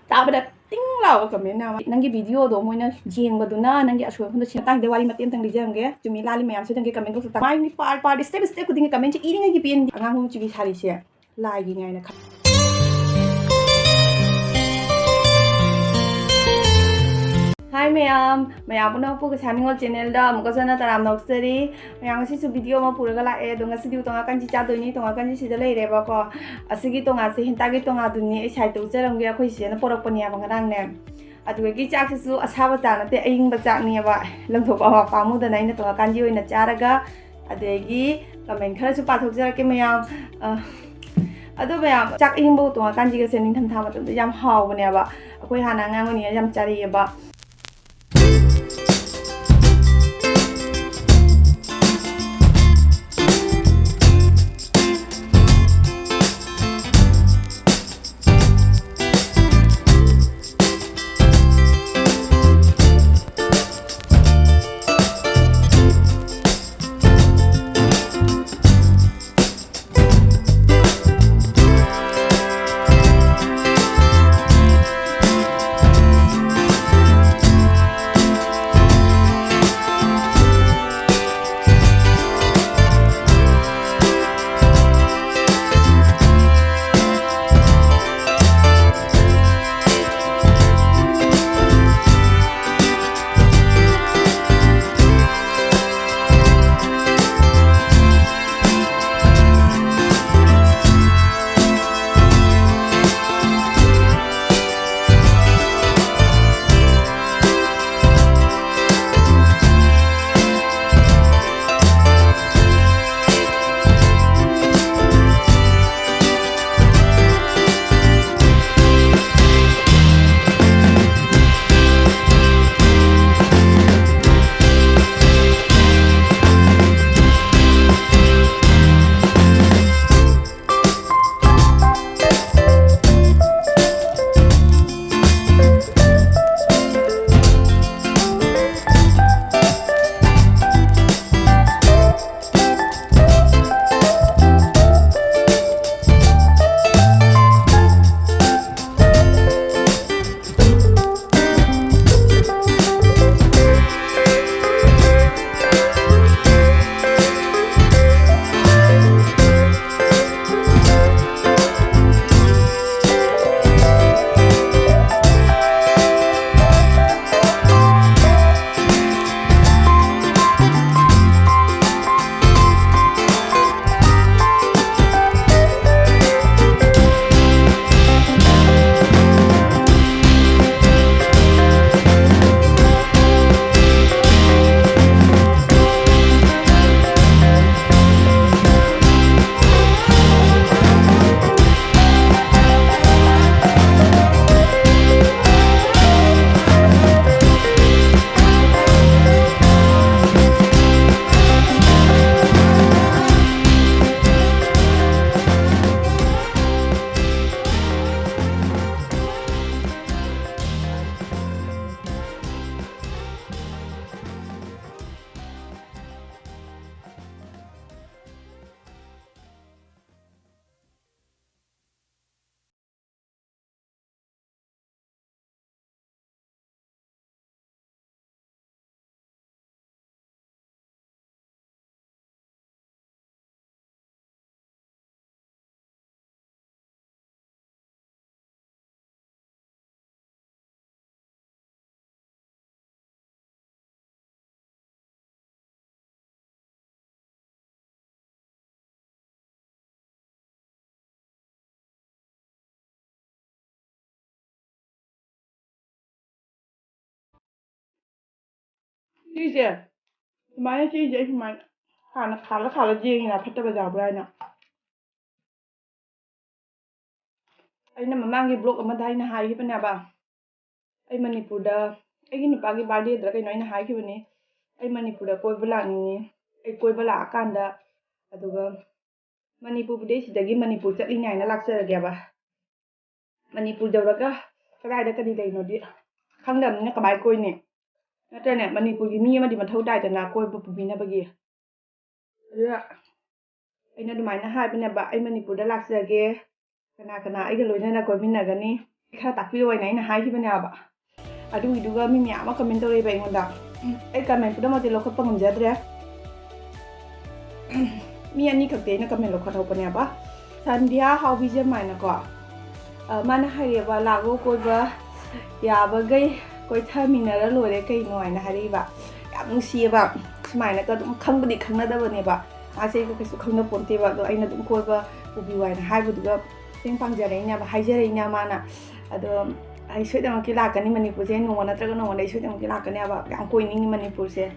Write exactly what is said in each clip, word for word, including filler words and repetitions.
ꯇꯥꯕꯗ ꯇꯤꯡ ꯂꯥꯎꯕ ꯀꯃꯦꯟ ꯑꯃ꯫ ꯅꯪꯒꯤ ꯚꯤꯗꯤꯑꯣꯗꯣ ꯃꯣꯏꯅ ꯌꯦꯡꯕꯗꯨꯅ ꯅꯪꯒꯤ ꯑꯁꯣꯏ ꯑꯐꯝꯗꯣ ꯁꯤ ꯃꯇꯥꯡꯗ ꯋꯥꯔꯤ ꯃꯇꯦꯛ ꯑꯃꯇꯪ ꯂꯤꯖꯔꯝꯒꯦ꯫ ꯆꯨꯝꯃꯤ ꯂꯥꯜꯂꯤ ꯃꯌꯥꯝꯁꯨ ꯅꯪꯒꯤ ꯀꯃꯦꯟ ꯕꯣꯛꯁꯇ ꯃꯥꯏ ꯃꯤ ꯄꯥꯔ ꯄꯥꯔ ꯁ꯭ꯇꯦꯞ ꯁ꯭ꯇꯦꯞ ꯈꯨꯗꯤꯡꯒꯤ ꯀꯃꯦꯟꯁꯦ ꯏꯔꯤꯉꯩꯒꯤ ꯄꯦꯟ ꯑꯉꯥꯡꯕ ꯃꯆꯨꯒꯤ ꯁꯥꯔꯤꯁꯦ ꯂꯥꯏꯒꯤ ꯉꯥꯏꯅ ꯈꯜ꯫ ꯍꯥꯏ ꯃꯌꯥꯝ, ꯃꯌꯥꯝ ꯄꯨꯝꯅꯃꯛꯄꯨ ꯀꯁꯥ ꯅꯤꯉꯣꯜ ꯆꯦꯅꯦꯜꯗ ꯑꯃꯨꯛꯀꯁꯨ ꯍꯟꯅ ꯇꯔꯥꯝꯅ ꯑꯣꯛꯆꯔꯤ꯫ ꯃꯌꯥꯝ ꯉꯁꯤꯁꯨ ꯚꯤꯗꯤꯑꯣ ꯑꯃ ꯄꯨꯔꯒ ꯂꯥꯛꯑꯦ꯫ ꯑꯗꯣ ꯉꯁꯤꯗꯤ ꯇꯣꯉꯥ ꯀꯥꯟꯆꯤ ꯆꯥꯗꯣꯏꯅꯤ꯫ ꯇꯣꯉꯥ ꯀꯥꯟꯆꯤ ꯁꯤꯗ ꯂꯩꯔꯦꯕꯀꯣ꯫ ꯑꯁꯤꯒꯤ ꯇꯣꯉꯥꯁꯦ ꯍꯦꯟꯇꯥꯛꯀꯤ ꯇꯣꯉꯥꯗꯨꯅꯤ꯫ ꯑꯩ ꯁꯥꯏꯠꯇ ꯎꯠꯆꯔꯝꯒꯦ, ꯑꯩꯈꯣꯏ ꯆꯦꯅ ꯄꯣꯔꯛꯄꯅꯦꯕ ꯉꯔꯥꯡꯅꯦ꯫ ꯑꯗꯨꯗꯒꯤ ꯆꯥꯛꯁꯤꯁꯨ ꯑꯁꯥꯕ ꯆꯥ ꯅꯠꯇꯦ, ꯑꯏꯪꯕ ꯆꯥꯛꯅꯦꯕ꯫ ꯂꯪꯊꯣꯛꯄ ꯄꯥꯝꯃꯨꯗꯅ ꯑꯩꯅ ꯇꯣꯉꯥ ꯀꯥꯟꯆꯤ ꯑꯣꯏꯅ ꯆꯥꯔꯒ, ꯑꯗꯒꯤ ꯀꯃꯦꯟ ꯈꯔꯁꯨ ꯄꯥꯊꯣꯛꯆꯔꯛꯀꯦ ꯃꯌꯥꯝ꯫ ꯑ, ꯑꯗꯣ ꯃꯌꯥꯝ, ꯆꯥꯛ ꯑꯏꯪꯕ ꯇꯣꯉꯥ ꯀꯥꯟꯆꯤꯒꯁꯦ ꯅꯤꯡꯊꯝꯊꯥ ꯃꯇꯝꯗ ꯌꯥꯝ ꯍꯥꯎꯕꯅꯦꯕ꯫ ꯑꯩꯈꯣꯏ ꯍꯥꯟꯅ ꯑꯉꯥꯡ ꯑꯣꯏꯔꯤꯉꯩꯗ ꯌꯥꯝ ꯆꯥꯔꯛꯑꯦꯕ꯫ ꯁꯤꯁꯦ ꯁꯨꯃꯥꯏꯅ, ꯁꯤꯁꯦ ꯑꯩ ꯁꯨꯃꯥꯏꯅ ꯍꯥꯟꯅ ꯈꯥꯜꯂ ꯈꯥꯜꯂ ꯌꯦꯡꯉꯤꯅ, ꯐꯠꯇꯕ ꯌꯥꯎꯕ꯭ꯔꯥ ꯍꯥꯏꯅ꯫ ꯑꯩꯅ ꯃꯃꯥꯡꯒꯤ ꯕ꯭ꯂꯣꯛ ꯑꯃꯗ ꯑꯩꯅ ꯍꯥꯏꯈꯤꯕꯅꯦꯕ, ꯑꯩ ꯃꯅꯤꯄꯨꯔꯗ, ꯑꯩꯒꯤ ꯅꯨꯄꯥꯒꯤ ꯕꯥꯔꯗꯦꯗ ꯀꯩꯅꯣ ꯑꯩꯅ ꯍꯥꯏꯈꯤꯕꯅꯤ, ꯑꯩ ꯃꯅꯤꯄꯨꯔꯗ ꯀꯣꯏꯕ ꯂꯥꯛꯅꯤꯡꯉꯤ, ꯑꯩ ꯀꯣꯏꯕ ꯂꯥꯛꯑꯀꯥꯟꯗ, ꯑꯗꯨꯒ ꯃꯅꯤꯄꯨꯔꯕꯨꯗꯤ ꯑꯩ ꯁꯤꯗꯒꯤ ꯃꯅꯤꯄꯨꯔ ꯆꯠꯂꯤꯅꯤ ꯍꯥꯏꯅ ꯂꯥꯛꯆꯔꯒꯦꯕ꯫ ꯃꯅꯤꯄꯨꯔ ꯌꯧꯔꯒ ꯀꯗꯥꯏꯗ ꯀꯔꯤ ꯂꯩꯅꯣꯗꯤ ꯈꯪꯗꯕꯅꯤꯅ ꯀꯃꯥꯏ ꯀꯣꯏꯅꯤ? ꯅꯠꯇ꯭ꯔꯅꯦ, ꯃꯅꯤꯄꯨꯔꯒꯤ ꯃꯤ ꯑꯃꯗꯤ ꯃꯊꯧ ꯇꯥꯏꯗꯅ ꯀꯣꯏꯕ ꯄꯨꯕꯤꯅꯕꯒꯤ꯫ ꯑꯗꯨꯗ ꯑꯩꯅ ꯑꯗꯨꯃꯥꯏꯅ ꯍꯥꯏꯕꯅꯦꯕ, "ꯑꯩ ꯃꯅꯤꯄꯨꯔꯗ ꯂꯥꯛꯆꯒꯦ, ꯀꯅꯥ ꯀꯅꯥ ꯑꯩꯒ ꯂꯣꯏꯅꯅ ꯀꯣꯏꯃꯤꯟꯅꯒꯅꯤ?" ꯈꯔ ꯇꯥꯛꯄꯤꯌꯣ ꯍꯥꯏꯅ ꯑꯩꯅ ꯍꯥꯏꯈꯤꯕꯅꯦꯕ꯫ ꯑꯗꯨꯒꯤꯗꯨꯒ ꯃꯤ ꯃꯌꯥꯝ ꯑꯃ ꯀꯃꯦꯟ ꯇꯧꯔꯛꯑꯦꯕ ꯑꯩꯉꯣꯟꯗ꯫ ꯑꯩ ꯀꯃꯦꯟ ꯄꯨꯝꯅꯃꯛꯇꯤ ꯂꯧꯈꯠꯄ ꯉꯝꯖꯗ꯭ꯔꯦ꯫ ꯃꯤ ꯑꯅꯤꯈꯛꯇꯤ ꯑꯩꯅ ꯀꯃꯦꯟ ꯂꯧꯈꯠꯍꯧꯕꯅꯦꯕ꯫ ꯁꯟꯙ꯭ꯌꯥ ꯍꯥꯎꯕꯤꯖꯝ ꯍꯥꯏꯅꯀꯣ, ꯑ, ꯃꯥꯅ ꯍꯥꯏꯔꯛꯑꯦꯕ, "ꯂꯥꯛꯂꯣ, ꯀꯣꯏꯕ ꯌꯥꯕꯈꯩ ꯀꯣꯏꯊꯃꯤꯟꯅꯔ ꯂꯣꯏꯔꯦ ꯀꯩꯅꯣ" ꯍꯥꯏꯅ ꯍꯥꯏꯔꯛꯏꯕ꯫ ꯌꯥꯝ ꯅꯨꯡꯁꯤꯌꯦꯕ꯫ ꯁꯨꯃꯥꯏꯅꯒ ꯑꯗꯨꯝ ꯈꯪꯕꯗꯤ ꯈꯪꯅꯗꯕꯅꯦꯕ, ꯃꯥꯁꯦ ꯑꯩꯒ ꯀꯩꯁꯨ ꯈꯪꯅ ꯄꯣꯟꯇꯦꯕ꯫ ꯑꯗꯣ ꯑꯩꯅ ꯑꯗꯨꯝ ꯀꯣꯏꯕ ꯄꯨꯕꯤꯌꯨ ꯍꯥꯏꯅ ꯍꯥꯏꯕꯗꯨꯒ ꯃꯇꯦꯡ ꯄꯥꯡꯖꯔꯛꯏꯅꯦꯕ, ꯍꯥꯏꯖꯔꯛꯏꯅꯦ ꯃꯥꯅ꯫ ꯑꯗꯣ ꯑꯩ ꯁꯣꯏꯗꯅꯃꯛꯀꯤ ꯂꯥꯛꯀꯅꯤ ꯃꯅꯤꯄꯨꯔꯁꯦ, ꯅꯣꯡꯃ ꯅꯠꯇ꯭ꯔꯒ ꯅꯣꯡꯃꯗꯤ ꯑꯩ ꯁꯣꯏꯗꯅꯃꯛꯀꯤ ꯂꯥꯛꯀꯅꯦꯕ꯫ ꯌꯥꯝ ꯀꯣꯏꯅꯤꯡꯉꯤ ꯃꯅꯤꯄꯨꯔꯁꯦ꯫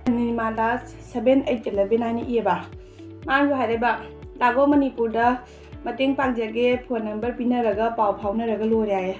ꯅꯤꯔꯃꯥꯂꯥ seven eight eleven ꯍꯥꯏꯅ ꯏꯌꯦꯕ꯫ ꯃꯥꯅꯁꯨ ꯍꯥꯏꯔꯦꯕ, "ꯂꯥꯛꯂꯣ ꯃꯅꯤꯄꯨꯔꯗ, ꯃꯇꯦꯡ ꯄꯥꯡꯖꯒꯦ, ꯐꯣꯟ ꯅꯝꯕꯔ ꯄꯤꯅꯔꯒ ꯄꯥꯎ ꯐꯥꯎꯅꯔꯒ ꯂꯣꯏꯔꯦ" ꯍꯥꯏꯌꯦ꯫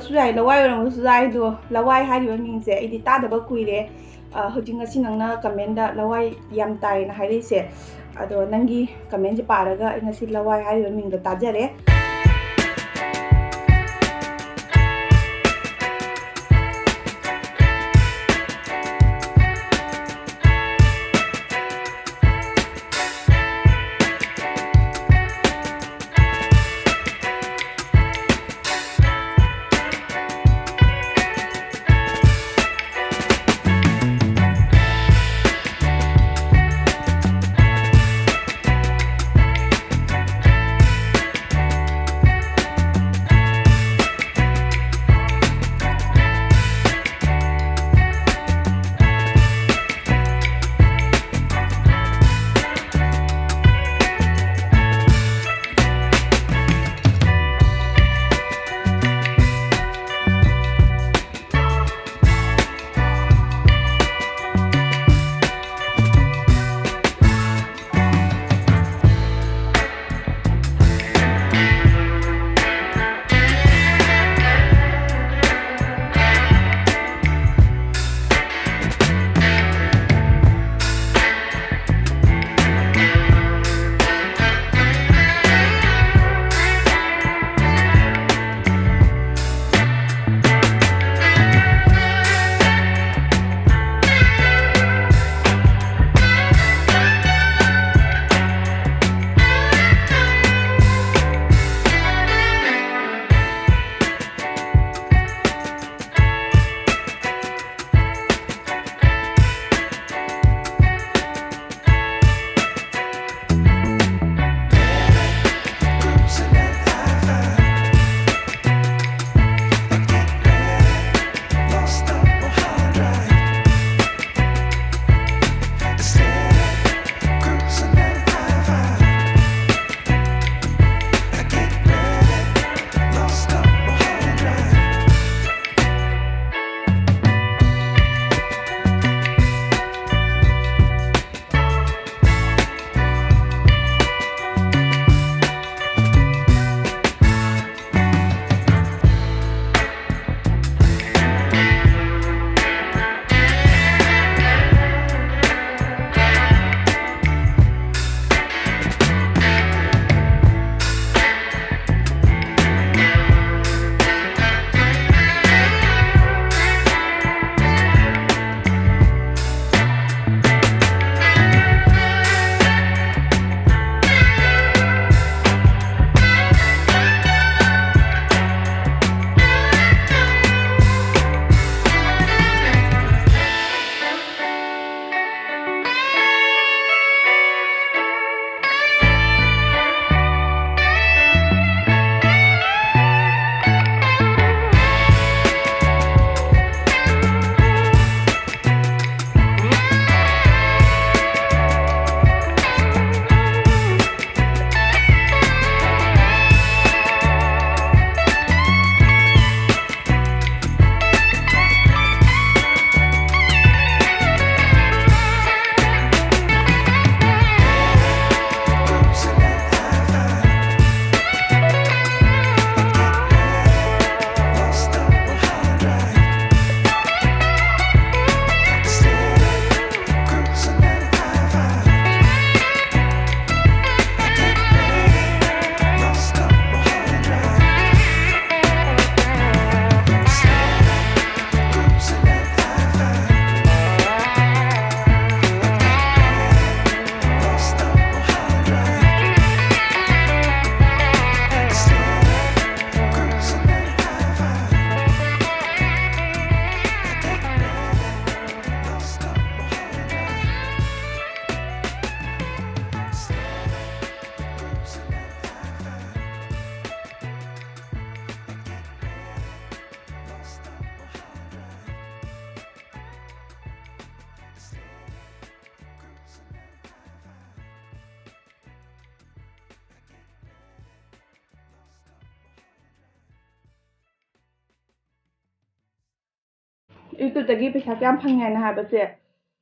ꯁꯨ ꯌꯥꯏ, ꯂꯋꯥꯏ ꯑꯣꯏꯔꯝꯕꯁꯨ ꯌꯥꯏ꯫ ꯑꯗꯣ ꯂꯋꯥꯏ ꯍꯥꯏꯔꯤꯕ ꯃꯤꯡꯁꯦ ꯑꯩꯗꯤ ꯇꯥꯗꯕ ꯀꯨꯏꯔꯦ꯫ ꯑ, ꯍꯧꯖꯤꯛ ꯉꯁꯤ ꯅꯪꯅ ꯀꯃꯦꯟꯗ ꯂꯋꯥꯏ ꯌꯥꯝ ꯇꯥꯏꯌꯦꯅ ꯍꯥꯏꯔꯛꯏꯁꯦ, ꯑꯗꯣ ꯅꯪꯒꯤ ꯀꯃꯦꯟꯁꯦ ꯄꯥꯔꯒ ꯑꯩ ꯉꯁꯤ ꯂꯋꯥꯏ ꯍꯥꯏꯔꯤꯕ ꯃꯤꯡꯗꯣ ꯇꯥꯖꯔꯦ꯫ ꯌꯨꯇ꯭ꯌꯨꯕꯇꯒꯤ ꯄꯩꯁꯥ ꯀꯌꯥꯝ ꯐꯪꯉꯦ ꯍꯥꯏꯅ ꯍꯥꯏꯕꯁꯦ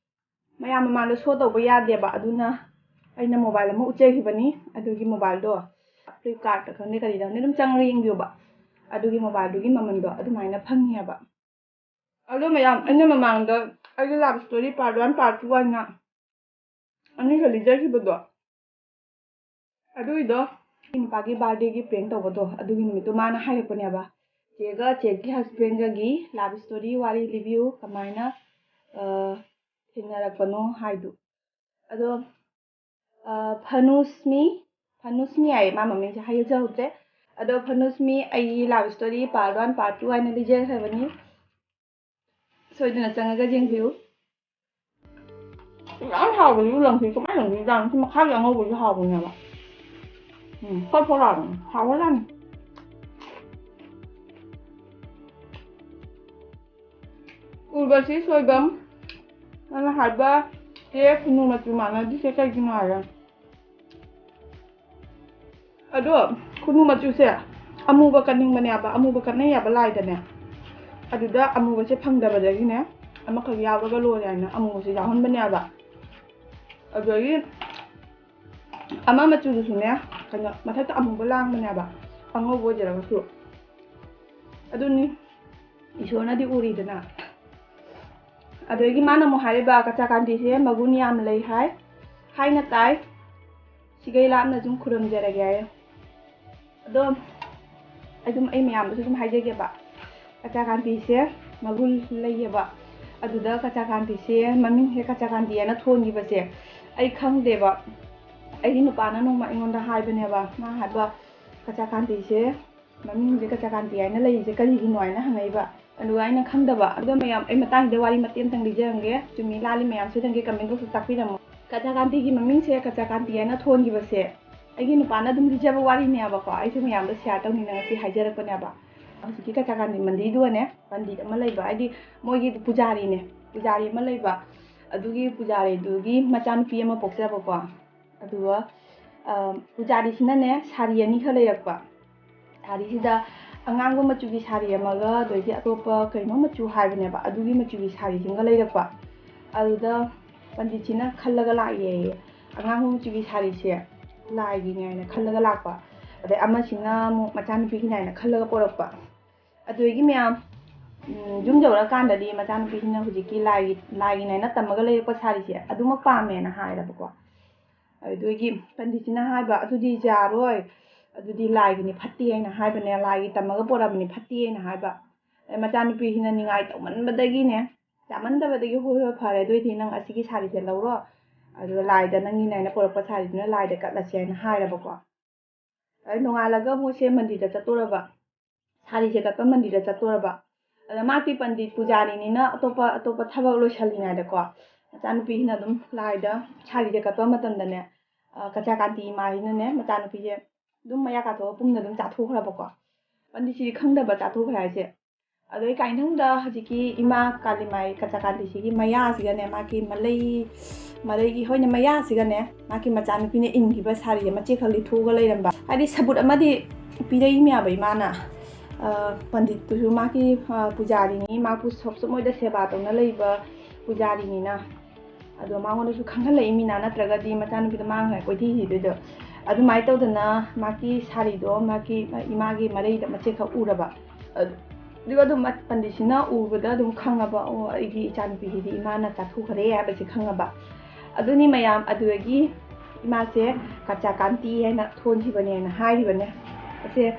ꯃꯌꯥꯝ ꯃꯃꯥꯡꯗ ꯁꯣ ꯇꯧꯕ ꯌꯥꯗꯦꯕ꯫ ꯑꯗꯨꯅ ꯑꯩꯅ ꯃꯣꯕꯥꯏꯜ ꯑꯃ ꯎꯠꯆꯈꯤꯕꯅꯤ꯫ ꯑꯗꯨꯒꯤ ꯃꯣꯕꯥꯏꯜꯗꯣ ꯐ꯭ꯂꯤꯞꯀꯥꯔꯠꯇ ꯈꯪꯗꯦ, ꯀꯔꯤꯗ ꯈꯪꯗꯦ, ꯑꯗꯨꯝ ꯆꯪꯉꯒ ꯌꯦꯡꯕꯤꯌꯣꯕ꯫ ꯑꯗꯨꯒꯤ ꯃꯣꯕꯥꯏꯜꯗꯨꯒꯤ ꯃꯃꯜꯗꯣ ꯑꯗꯨꯃꯥꯏꯅ ꯐꯪꯉꯦꯕ꯫ ꯑꯗꯣ ꯃꯌꯥꯝ, ꯑꯩꯅ ꯃꯃꯥꯡꯗ ꯑꯩꯒꯤ love story part one, part two ꯍꯥꯏꯅ ꯑꯅꯤꯈꯛ ꯂꯤꯖꯈꯤꯕꯗꯣ, ꯑꯗꯨꯒꯤꯗꯣ ꯑꯩ ꯅꯨꯄꯥꯒꯤ ꯕꯥꯔꯗꯦꯒꯤ ꯄ꯭ꯔꯦꯡ ꯇꯧꯕꯗꯣ, ꯑꯗꯨꯒꯤ ꯅꯨꯃꯤꯠꯇꯣ ꯃꯥꯅ ꯍꯥꯏꯔꯛꯄꯅꯦꯕ, "ꯆꯦꯒ ꯆꯦꯒꯤ ꯍꯁꯕꯦꯟꯒꯒꯤ ꯂꯚ ꯁ꯭ꯇꯣꯔꯤ ꯋꯥꯔꯤ ꯂꯤꯕꯤꯌꯨ, ꯀꯃꯥꯏꯅ, ꯑ, ꯊꯦꯡꯅꯔꯛꯄꯅꯣ" ꯍꯥꯏꯗꯨ꯫ ꯑꯗꯣ, ꯑ, ꯐꯅꯨꯁꯃꯤ, ꯐꯅꯨꯁꯃꯤ ꯍꯥꯏꯌꯦ, ꯃꯥ ꯃꯃꯤꯡꯁꯦ ꯍꯥꯏꯖꯍꯧꯗ꯭ꯔꯦ꯫ ꯑꯗꯣ ꯐꯅꯨꯁꯃꯤ, ꯑꯩꯒꯤ love story part one, part two ꯍꯥꯏꯅ ꯂꯤꯖꯈ꯭ꯔꯕꯅꯤ꯫ ꯁꯣꯏꯗꯅ ꯆꯪꯉꯒ ꯌꯦꯡꯕꯤꯌꯨ꯫ ꯌꯥꯝ ꯍꯥꯎꯕꯅꯤ ꯂꯪꯁꯤ, ꯀꯃꯥꯏꯅ ꯂꯪꯁꯤ? ꯂꯪꯁꯤ ꯃꯈꯥꯒꯤ ꯑꯉꯧꯕꯁꯨ ꯍꯥꯎꯕꯅꯦꯕ꯫ ꯎꯝ, ꯐꯣꯠ ꯐꯣꯠ ꯂꯥꯎꯕꯅꯤ꯫ ꯍꯥꯎꯕꯖꯥꯠꯅꯤ꯫ ꯎꯔꯕꯁꯤ ꯁꯣꯏꯕꯝ, ꯅꯪꯅ ꯍꯥꯏꯕ ꯆꯦ ꯈꯨꯅꯨ ꯃꯆꯨ ꯃꯥꯟꯅꯗ꯭ꯔꯤꯁꯦ ꯀꯩꯒꯤꯅꯣ ꯍꯥꯏꯔ? ꯑꯗꯣ ꯈꯨꯅꯨ ꯃꯆꯨꯁꯦ ꯑꯃꯨꯕ ꯀꯠꯅꯤꯡꯕꯅꯦꯕ, ꯑꯃꯨꯕ ꯀꯠꯅꯩ ꯍꯥꯏꯕ ꯂꯥꯏꯗꯅꯦ꯫ ꯑꯗꯨꯗ ꯑꯃꯨꯕꯁꯦ ꯐꯪꯗꯕꯗꯒꯤꯅꯦ, ꯑꯃꯈꯛ ꯌꯥꯎꯔꯒ ꯂꯣꯏꯔꯦ ꯍꯥꯏꯅ ꯑꯃꯨꯕꯁꯦ ꯌꯥꯎꯍꯟꯕꯅꯦꯕ꯫ ꯑꯗꯨꯗꯒꯤ ꯑꯃ ꯃꯆꯨꯗꯨꯁꯨꯅꯦ, ꯀꯩꯅꯣ, ꯃꯊꯛꯇ ꯑꯃꯨꯕ ꯂꯥꯡꯕꯅꯦꯕ, ꯑꯉꯧꯕ ꯑꯣꯏꯖꯔꯒꯁꯨ꯫ ꯑꯗꯨꯅꯤ, ꯏꯁꯣꯔꯅꯗꯤ ꯎꯔꯤꯗꯅ꯫ ꯑꯗꯒꯤ ꯃꯥꯅ ꯑꯃꯨꯛ ꯍꯥꯏꯔꯤꯕ, "ꯀꯆꯥ ꯀꯥꯟꯇꯤꯁꯦ ꯃꯒꯨꯟ ꯌꯥꯝ ꯂꯩ ꯍꯥꯏ, ꯍꯥꯏꯅ ꯇꯥꯏ, ꯁꯤꯒꯩ ꯂꯥꯞꯅ ꯁꯨꯝ ꯈꯨꯔꯨꯝꯖꯔꯒꯦ" ꯍꯥꯏꯌꯦ꯫ ꯑꯗꯣ ꯑꯩ ꯑꯗꯨꯝ, ꯑꯩ ꯃꯌꯥꯝꯗꯁꯨ ꯑꯗꯨꯝ ꯍꯥꯏꯖꯒꯦꯕ, ꯀꯆꯥ ꯀꯥꯟꯇꯤꯁꯦ ꯃꯒꯨꯟ ꯂꯩꯌꯦꯕ꯫ ꯑꯗꯨꯗ ꯀꯆꯥ ꯀꯥꯟꯇꯤꯁꯦ, ꯃꯃꯤꯡꯁꯦ ꯀꯆꯥ ꯀꯥꯟꯇꯤ ꯍꯥꯏꯅ ꯊꯣꯟꯈꯤꯕꯁꯦ ꯑꯩ ꯈꯪꯗꯦꯕ꯫ ꯑꯩꯒꯤ ꯅꯨꯄꯥꯅ ꯅꯣꯡꯃ ꯑꯩꯉꯣꯟꯗ ꯍꯥꯏꯕꯅꯦꯕ, ꯃꯥ ꯍꯥꯏꯕ, "ꯀꯆꯥ ꯀꯥꯟꯇꯤꯁꯦ, ꯃꯃꯤꯡꯁꯦ ꯀꯆꯥ ꯀꯥꯟꯇꯤ ꯍꯥꯏꯅ ꯂꯩꯔꯤꯁꯦ ꯀꯔꯤꯒꯤꯅꯣ?" ꯍꯥꯏꯅ ꯍꯪꯉꯛꯏꯕ꯫ ꯑꯗꯨꯒ ꯑꯩꯅ ꯈꯪꯗꯕ꯫ ꯑꯗꯣ ꯃꯌꯥꯝ, ꯑꯩ ꯃꯇꯥꯡꯁꯤꯗ ꯋꯥꯔꯤ ꯃꯇꯦꯛ ꯑꯃꯇꯪ ꯂꯤꯖꯔꯝꯒꯦ꯫ ꯆꯨꯝꯃꯤ ꯂꯥꯜꯂꯤ ꯃꯌꯥꯝ ꯁꯣꯏꯗꯅꯒꯤ ꯀꯃꯦꯟ ꯕꯣꯛꯁꯇ ꯇꯥꯛꯄꯤꯔꯝꯃꯣ꯫ ꯀꯆꯥ ꯀꯥꯟꯇꯤꯒꯤ ꯃꯃꯤꯡꯁꯦ ꯀꯆꯥ ꯀꯥꯟꯇꯤ ꯍꯥꯏꯅ ꯊꯣꯟꯈꯤꯕꯁꯦ ꯑꯩꯒꯤ ꯅꯨꯄꯥꯅ ꯑꯗꯨꯝ ꯂꯤꯖꯕ ꯋꯥꯔꯤꯅꯦꯕꯀꯣ꯫ ꯑꯩꯁꯨ ꯃꯌꯥꯝꯗ ꯁꯤꯌꯥꯔ ꯇꯧꯅꯤꯡꯗꯅ ꯉꯁꯤ ꯍꯥꯏꯖꯔꯛꯄꯅꯦꯕ꯫ ꯍꯧꯖꯤꯛꯀꯤ ꯀꯆꯥ ꯀꯥꯟꯇꯤ ꯃꯟꯗꯤꯔꯗꯨꯒꯅꯦ, ꯄꯟꯗꯤꯠ ꯑꯃ ꯂꯩꯕ, ꯍꯥꯏꯗꯤ ꯃꯣꯏꯒꯤ ꯄꯨꯖꯥꯔꯤꯅꯦ, ꯄꯨꯖꯥꯔꯤ ꯑꯃ ꯂꯩꯕ꯫ ꯑꯗꯨꯒꯤ ꯄꯨꯖꯥꯔꯤꯗꯨꯒꯤ ꯃꯆꯥꯅꯨꯄꯤ ꯑꯃ ꯄꯣꯛꯆꯕꯀꯣ꯫ ꯑꯗꯨꯒ, ꯑ, ꯄꯨꯖꯥꯔꯤꯁꯤꯅꯅꯦ, ꯁꯥꯔꯤ ꯑꯅꯤꯈꯛ ꯂꯩꯔꯛꯄ꯫ ꯁꯥꯔꯤꯁꯤꯗ, ꯑꯉꯥꯡꯕ ꯃꯆꯨꯒꯤ ꯁꯥꯔꯤ ꯑꯃꯒ, ꯑꯗꯩꯗꯤ ꯑꯇꯣꯞꯄ ꯀꯩꯅꯣ ꯃꯆꯨ ꯍꯥꯏꯕꯅꯦꯕ, ꯑꯗꯨꯒꯤ ꯃꯆꯨꯒꯤ ꯁꯥꯔꯤꯁꯤꯡꯒ ꯂꯩꯔꯛꯄ꯫ ꯑꯗꯨꯗ ꯄꯟꯗꯤꯠꯁꯤꯅ ꯈꯜꯂꯒ ꯂꯥꯛꯑꯦꯌꯦ, "ꯑꯉꯥꯡꯕ ꯃꯆꯨꯒꯤ ꯁꯥꯔꯤꯁꯦ ꯂꯥꯏꯒꯤꯅꯦ" ꯍꯥꯏꯅ ꯈꯜꯂꯒ ꯂꯥꯛꯄ꯫ ꯑꯗꯩ ꯑꯃꯁꯤꯅ ꯑꯃꯨꯛ ꯃꯆꯥꯅꯨꯄꯤꯒꯤꯅꯦ ꯍꯥꯏꯅ ꯈꯜꯂꯒ ꯄꯣꯔꯛꯄ꯫ ꯑꯗꯨꯗꯒꯤ ꯃꯌꯥꯝ, ꯎꯝ, ꯌꯨꯝ ꯌꯧꯔꯀꯥꯟꯗꯗꯤ ꯃꯆꯥꯅꯨꯄꯤꯁꯤꯅ ꯍꯧꯖꯤꯛꯀꯤ ꯂꯥꯏꯒꯤ, ꯂꯥꯏꯒꯤꯅꯦꯅ ꯇꯝꯃꯒ ꯂꯩꯔꯛꯄ ꯁꯥꯔꯤꯁꯦ ꯑꯗꯨꯃꯛ ꯄꯥꯝꯃꯦꯅ ꯍꯥꯏꯔꯕꯀꯣ꯫ ꯑꯗꯨꯗꯒꯤ ꯄꯟꯗꯤꯠꯁꯤꯅ ꯍꯥꯏꯕ, "ꯑꯗꯨꯗꯤ ꯌꯥꯔꯣꯏ, ꯑꯗꯨꯗꯤ ꯂꯥꯏꯒꯤꯅꯤ, ꯐꯠꯇꯦ" ꯍꯥꯏꯅ ꯍꯥꯏꯕꯅꯦ, "ꯂꯥꯏꯒꯤ ꯇꯝꯃꯒ ꯄꯣꯔꯛꯑꯕꯅꯤ, ꯐꯠꯇꯦ" ꯍꯥꯏꯅ ꯍꯥꯏꯕ꯫ ꯑꯗꯩ ꯃꯆꯥꯅꯨꯄꯤꯁꯤꯅ ꯅꯤꯡꯉꯥꯏ ꯇꯧꯃꯟꯕꯗꯒꯤꯅꯦ, ꯆꯥꯃꯟꯗꯕꯗꯒꯤ, "ꯍꯣꯏ, ꯍꯣꯏ, ꯐꯔꯦ, ꯑꯗꯨ ꯑꯣꯏꯗꯤ ꯅꯪ ꯑꯁꯤꯒꯤ ꯁꯥꯔꯤꯁꯦ ꯂꯧꯔꯣ, ꯑꯗꯨꯒ ꯂꯥꯏꯗ ꯅꯪꯒꯤꯅꯦ ꯍꯥꯏꯅ ꯄꯣꯔꯛꯄ ꯁꯥꯔꯤꯗꯨꯅ ꯂꯥꯏꯗ ꯀꯠꯂꯁꯦ" ꯍꯥꯏꯅ ꯍꯥꯏꯔꯕꯀꯣ꯫ ꯑꯗꯩ ꯅꯣꯡꯉꯥꯜꯂꯒ ꯃꯣꯏꯁꯦ ꯃꯟꯗꯤꯔꯗ ꯆꯠꯇꯣꯔꯕ, ꯁꯥꯔꯤꯁꯦ ꯀꯠꯄ ꯃꯟꯗꯤꯔꯗ ꯆꯠꯇꯣꯔꯕ꯫ ꯑꯗ ꯃꯥꯗꯤ ꯄꯟꯗꯤꯠ ꯄꯨꯖꯥꯔꯤꯅꯤꯅ ꯑꯇꯣꯞꯄ, ꯑꯇꯣꯞꯄ ꯊꯕꯛ ꯂꯣꯏꯁꯜꯂꯤꯉꯩꯗꯀꯣ, ꯃꯆꯥꯅꯨꯄꯤꯁꯤꯅ ꯑꯗꯨꯝ ꯂꯥꯏꯗ ꯁꯥꯔꯤꯁꯦ ꯀꯠꯄ ꯃꯇꯝꯗꯅꯦ, ꯑ, ꯀꯆꯥ ꯀꯥꯟꯇꯤ ꯏꯃꯥꯁꯤꯅꯅꯦ ꯃꯆꯥꯅꯨꯄꯤꯁꯦ ꯑꯗꯨꯝ ꯃꯌꯥ ꯀꯥꯊꯣꯛꯑ ꯄꯨꯡꯅ ꯑꯗꯨꯝ ꯆꯥꯊꯣꯛꯈ꯭ꯔꯕꯀꯣ꯫ ꯄꯟꯗꯤꯠꯁꯤꯗꯤ ꯈꯪꯗꯕ ꯆꯥꯊꯣꯛꯈ꯭ꯔꯦ ꯍꯥꯏꯁꯦ꯫ ꯑꯗꯩ ꯀꯥꯏꯅꯪꯗ ꯍꯧꯖꯤꯛꯀꯤ ꯏꯃꯥ ꯀꯥꯂꯤꯃꯥꯏ ꯀꯆꯥ ꯀꯥꯟꯇꯤꯁꯤꯒꯤ ꯃꯌꯥꯁꯤꯒꯅꯦ, ꯃꯥꯒꯤ ꯃꯂꯩ, ꯃꯔꯩꯒꯤ, ꯍꯣꯏꯅꯦ, ꯃꯌꯥꯁꯤꯒꯅꯦ, ꯃꯥꯒꯤ ꯃꯆꯥꯅꯨꯄꯤꯅ ꯏꯟꯈꯤꯕ ꯁꯥꯔꯤ ꯑꯃ ꯆꯦꯈꯛ ꯂꯤꯠꯊꯣꯛꯑꯒ ꯂꯩꯔꯝꯕ꯫ ꯍꯥꯏꯗꯤ ꯁꯕꯨꯠ ꯑꯃꯗꯤ ꯄꯤꯔꯛꯏꯅꯦꯕ ꯏꯃꯥꯅ꯫ ꯑ, ꯄꯟꯗꯤꯠꯇꯨꯁꯨ ꯃꯥꯒꯤ, ꯑ, ꯄꯨꯖꯥꯔꯤꯅꯤ, ꯃꯥꯕꯨ ꯁꯣꯞꯁꯨ ꯃꯣꯏꯗ ꯁꯦꯕꯥ ꯇꯧꯅ ꯂꯩꯕ ꯄꯨꯖꯥꯔꯤꯅꯤꯅ꯫ ꯑꯗꯣ ꯃꯉꯣꯟꯗꯁꯨ ꯈꯪꯍꯜꯂꯛꯏꯃꯤꯅ, ꯅꯠꯇ꯭ꯔꯒꯗꯤ ꯃꯆꯥꯅꯨꯄꯤꯗꯣ ꯃꯥꯡꯈ꯭ꯔꯦ ꯀꯣꯏꯊꯤ ꯊꯤꯗꯣꯏꯗꯣ꯫ ꯑꯗꯨꯃꯥꯏꯅ ꯇꯧꯗꯅ ꯃꯥꯒꯤ ꯁꯥꯔꯤꯗꯣ ꯃꯥꯒꯤ, ꯏꯃꯥꯒꯤ ꯃꯔꯩꯗ ꯃꯆꯦꯠꯈꯛ ꯎꯔꯕ꯫ ꯑꯗꯨꯒ ꯑꯗꯨꯝ ꯄꯟꯗꯤꯠꯁꯤꯅ ꯎꯕꯗ ꯑꯗꯨꯝ ꯈꯪꯉꯕ, "ꯑꯣ, ꯑꯩꯒꯤ ꯏꯆꯥꯅꯨꯄꯤꯁꯤꯗꯤ ꯏꯃꯥꯅ ꯆꯥꯊꯣꯛꯈ꯭ꯔꯦ" ꯍꯥꯏꯕꯁꯤ ꯈꯪꯉꯕ꯫ ꯑꯗꯨꯅꯤ ꯃꯌꯥꯝ, ꯑꯗꯨꯗꯒꯤ ꯏꯃꯥꯁꯦ ꯀꯆꯥ ꯀꯥꯟꯇꯤ ꯍꯥꯏꯅ ꯊꯣꯟꯈꯤꯕꯅꯦꯅ ꯍꯥꯏꯔꯤꯕꯅꯦ꯫ ꯑꯁꯦ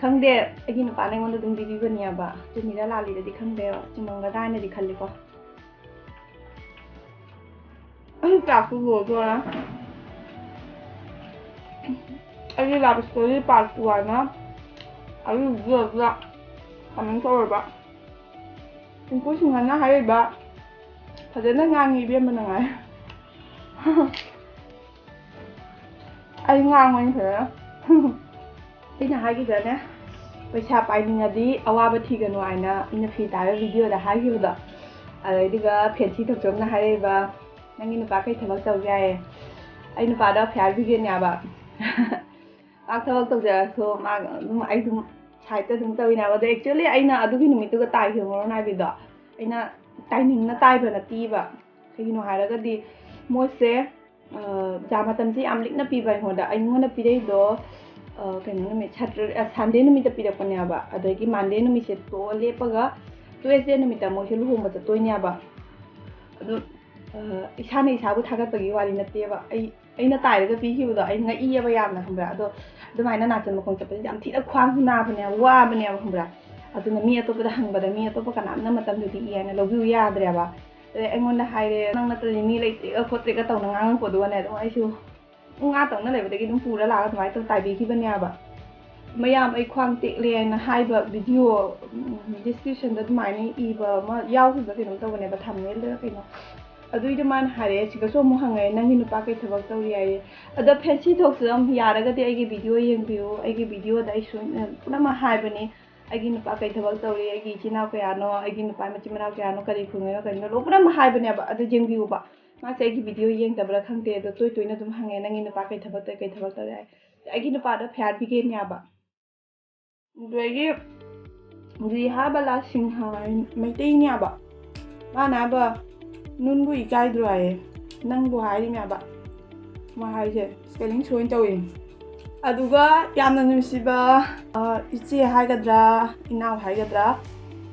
ꯈꯪꯗꯦ, ꯑꯩꯒꯤ ꯅꯨꯄꯥꯅ ꯑꯩꯉꯣꯟꯗ ꯑꯗꯨꯝ ꯂꯤꯕꯤꯕꯅꯦꯕ꯫ ꯆꯨꯝꯃꯤꯔ ꯂꯥꯜꯂꯤꯔꯗꯤ ꯈꯪꯗꯦ, ꯆꯨꯝꯃꯝꯒꯗ꯭ꯔꯥ ꯍꯥꯏꯅꯗꯤ ꯈꯜꯂꯤꯀꯣ꯫ ꯑꯩ ꯆꯥꯛꯁꯨ ꯂꯣꯏꯗꯣꯔꯦ꯫ ꯑꯩꯒꯤ ꯂꯥꯏꯐ ꯁ꯭ꯇꯣꯔꯤ ꯄꯥꯔꯠ ꯇꯨ ꯍꯥꯏꯅ ꯑꯗꯨꯒꯤ ꯚꯤꯗꯤꯑꯣꯗꯨꯗ ꯀꯃꯦꯟ ꯇꯧꯔꯕ꯫ ꯄꯤꯡꯀꯨ ꯁꯤꯡꯍꯅ ꯍꯥꯏꯔꯛꯏꯕ, "ꯐꯖꯅ ꯉꯥꯡꯉꯤ ꯏꯕꯦꯝꯃ ꯅꯨꯡꯉꯥꯏ"꯫ ꯑꯩ ꯉꯥꯡꯕꯅꯤ ꯐꯖꯅ꯫ ꯑꯩꯅ ꯍꯥꯏꯈꯤꯗ꯭ꯔꯅꯦ, "ꯄꯩꯁꯥ ꯄꯥꯏꯅꯤꯡꯉꯗꯤ ꯑꯋꯥꯕ ꯊꯤꯒꯅꯨ" ꯍꯥꯏꯅ ꯑꯩꯅ ꯐꯤ ꯇꯥꯏꯕ ꯚꯤꯗꯤꯑꯣꯗ ꯍꯥꯏꯈꯤꯕꯗꯣ꯫ ꯑꯗꯩꯗꯨꯒ ꯐꯦꯟꯁꯤ ꯊꯣꯛꯆꯣꯝꯅ ꯍꯥꯏꯔꯛꯏꯕ, "ꯅꯪꯒꯤ ꯅꯨꯄꯥ ꯀꯩ ꯊꯕꯛ ꯇꯧꯒꯦ?" ꯍꯥꯏꯌꯦ꯫ ꯑꯩ ꯅꯨꯄꯥꯗꯣ ꯐꯤꯌꯥꯔ ꯕ꯭ꯔꯤꯒꯦꯗꯅꯦꯕ꯫ ꯃꯥ ꯊꯕꯛ ꯇꯧꯖꯔꯁꯨ ꯃꯥ ꯑꯗꯨꯝ, ꯑꯩ ꯑꯗꯨꯝ ꯁꯥꯏꯠꯇ ꯑꯗꯨꯝ ꯇꯧꯋꯤꯅꯦꯕ꯫ ꯑꯗꯣ actually ꯑꯩꯅ ꯑꯗꯨꯒꯤ ꯅꯨꯃꯤꯠꯇꯨꯒ ꯇꯥꯏꯈꯤꯕ ꯃꯣꯔꯣ ꯅꯥꯏꯕꯤꯗꯣ ꯑꯩꯅ timingꯅ ꯇꯥꯏꯕ ꯅꯠꯇꯦꯕ꯫ ꯀꯩꯒꯤꯅꯣ ꯍꯥꯏꯔꯒꯗꯤ ꯃꯣꯏꯁꯦ, ꯑ, ꯖꯥ ꯃꯇꯝꯁꯦ ꯌꯥꯝ ꯂꯤꯛꯅ ꯄꯤꯕ ꯑꯩꯉꯣꯟꯗ꯫ ꯑꯩꯉꯣꯟꯗ ꯄꯤꯔꯛꯏꯗꯣ, ꯑ, ꯀꯩꯅꯣ ꯅꯨꯃꯤꯠ, Saturday, ꯑ, Sunday ꯅꯨꯃꯤꯠꯇ ꯄꯤꯔꯛꯄꯅꯦꯕ꯫ ꯑꯗꯒꯤ Monday ꯅꯨꯃꯤꯠꯁꯦ ꯇꯣꯛꯑ ꯂꯦꯞꯄꯒ Tuesday ꯅꯨꯃꯤꯠꯇ ꯃꯣꯏꯁꯦ ꯂꯨꯍꯣꯡꯕ ꯆꯠꯇꯣꯏꯅꯦꯕ꯫ ꯑꯗꯣ, ꯑ, ꯏꯁꯥꯅ ꯏꯁꯥꯕꯨ ꯊꯥꯒꯠꯄꯒꯤ ꯋꯥꯔꯤ ꯅꯠꯇꯦꯕ꯫ ꯑꯩ, ꯑꯩꯅ ꯇꯥꯏꯔꯒ ꯄꯤꯈꯤꯕꯗꯣ ꯑꯩ ꯉꯛꯏꯌꯦꯕ ꯌꯥꯝꯅ, ꯈꯪꯕ꯭ꯔꯥ? ꯑꯗꯣ ꯑꯗꯨꯃꯥꯏꯅ ꯅꯥꯆꯟ ꯃꯈꯣꯡ ꯆꯠꯄꯁꯦ ꯌꯥꯝ ꯊꯤꯅ ꯈ꯭ꯋꯥꯡꯁꯨ ꯅꯥꯕꯅꯦꯕ, ꯋꯥꯕꯅꯦꯕ, ꯈꯪꯕ꯭ꯔꯥ? ꯑꯗꯨꯅ ꯃꯤ ꯑꯇꯣꯞꯄꯗ ꯍꯪꯕꯗ ꯃꯤ ꯑꯇꯣꯞꯄ ꯀꯅꯥꯝꯅ ꯃꯇꯝꯗꯨꯗꯤ ꯏ ꯍꯥꯏꯅ ꯂꯧꯕꯤꯌꯨ ꯌꯥꯗ꯭ꯔꯦꯕ꯫ ꯑꯗꯩ ꯑꯩꯉꯣꯟꯗ ꯍꯥꯏꯔꯦ, "ꯅꯪ ꯅꯠꯇ꯭ꯔꯗꯤ ꯃꯤ ꯂꯩꯇ꯭ꯔꯦꯒ ꯈꯣꯠꯇ꯭ꯔꯦꯒ" ꯇꯧꯅ ꯉꯥꯡꯉꯛꯄꯗꯨꯒꯅꯦ, ꯑꯗꯨꯝ ꯑꯩꯁꯨ ꯄꯨꯡ ꯑꯥ ꯇꯧꯅ ꯂꯩꯕꯗꯒꯤ ꯑꯗꯨꯝ ꯄꯨꯔ ꯂꯥꯛꯑꯒ ꯑꯗꯨꯃꯥꯏꯅ ꯇꯧ ꯇꯥꯏꯕꯤꯈꯤꯕꯅꯦꯕ꯫ "ꯃꯌꯥꯝ ꯑꯩ ꯈ꯭ꯋꯥꯡ ꯇꯦꯛꯂꯦ" ꯍꯥꯏꯅ ꯍꯥꯏꯕ video, ꯎꯝ, descriptionꯗ ꯑꯗꯨꯃꯥꯏꯅ ꯏꯕ ꯑꯃ ꯌꯥꯎꯈꯤꯕ ꯀꯩꯅꯣꯝ ꯇꯧꯕꯅꯦꯕ, thumbnailꯗ ꯀꯩꯅꯣ꯫ ꯑꯗꯨꯏꯗꯣ ꯃꯥꯅ ꯍꯥꯏꯔꯛꯑꯦ, ꯁꯤꯒꯁꯨ ꯑꯃꯨꯛ ꯍꯪꯉꯛꯑꯦ, "ꯅꯪꯒꯤ ꯅꯨꯄꯥ ꯀꯩ ꯊꯕꯛ ꯇꯧꯔꯤ?" ꯍꯥꯏꯌꯦ꯫ ꯑꯗꯣ Fancy Talksꯇ ꯑꯗꯨꯝ ꯌꯥꯔꯒꯗꯤ ꯑꯩꯒꯤ video ꯌꯦꯡꯕꯤꯌꯨ, ꯑꯩꯒꯤ videoꯗ ꯑꯩ ꯁꯣꯏꯅ ꯄꯨꯝꯅꯃꯛ ꯍꯥꯏꯕꯅꯤ꯫ ꯑꯩꯒꯤ ꯅꯨꯄꯥ ꯀꯩ ꯊꯕꯛ ꯇꯧꯔꯤ, ꯑꯩꯒꯤ ꯏꯆꯤꯟ ꯏꯅꯥꯎ ꯀꯌꯥꯅꯣ, ꯑꯩꯒꯤ ꯅꯨꯄꯥ ꯃꯆꯤꯟ ꯃꯅꯥꯎ ꯀꯌꯥꯅꯣ, ꯀꯔꯤ ꯈꯨꯡꯒꯪꯅꯣ ꯀꯔꯤꯅꯣ, ꯂꯣꯏ ꯄꯨꯝꯅꯃꯛ ꯍꯥꯏꯕꯅꯦꯕ꯫ ꯑꯗꯨ ꯌꯦꯡꯕꯤꯌꯨꯕ꯫ ꯃꯥꯁꯦ ꯑꯩꯒꯤ video ꯌꯦꯡꯗꯕ꯭ꯔꯥ ꯈꯪꯗꯦ, ꯑꯗꯣ ꯇꯣꯏ ꯇꯣꯏꯅ ꯑꯗꯨꯝ ꯍꯪꯉꯦ, "ꯅꯪꯒꯤ ꯅꯨꯄꯥ ꯀꯩ ꯊꯕꯛ ꯇꯧꯔꯤ, ꯀꯩ ꯊꯕꯛ ꯇꯧꯔꯤ?" ꯍꯥꯏ꯫ ꯑꯩꯒꯤ ꯅꯨꯄꯥꯗꯣ fire brigadeꯅꯦꯕ꯫ ꯑꯗꯨꯗꯒꯤ ꯔꯤꯍꯥ ꯕꯂꯥ ꯁꯤꯡꯍ ꯃꯩꯇꯩꯅꯦꯕ꯫ ꯃꯥꯅ ꯍꯥꯏꯕ, "ꯅꯨꯟꯕꯨ ꯏꯀꯥꯏꯗ꯭ꯔꯣ?" ꯍꯥꯏꯌꯦ꯫ "ꯅꯪꯕꯨ" ꯍꯥꯏꯔꯤꯅꯦꯕ꯫ ꯃꯥ ꯍꯥꯏꯁꯦ spelling ꯁꯣꯏꯅ ꯇꯧꯋꯦ꯫ ꯑꯗꯨꯒ ꯌꯥꯝꯅ ꯅꯨꯡꯁꯤꯕ, ꯑ, ꯏꯆꯦ ꯍꯥꯏꯒꯗ꯭ꯔꯥ, ꯏꯅꯥꯎ ꯍꯥꯏꯒꯗ꯭ꯔꯥ,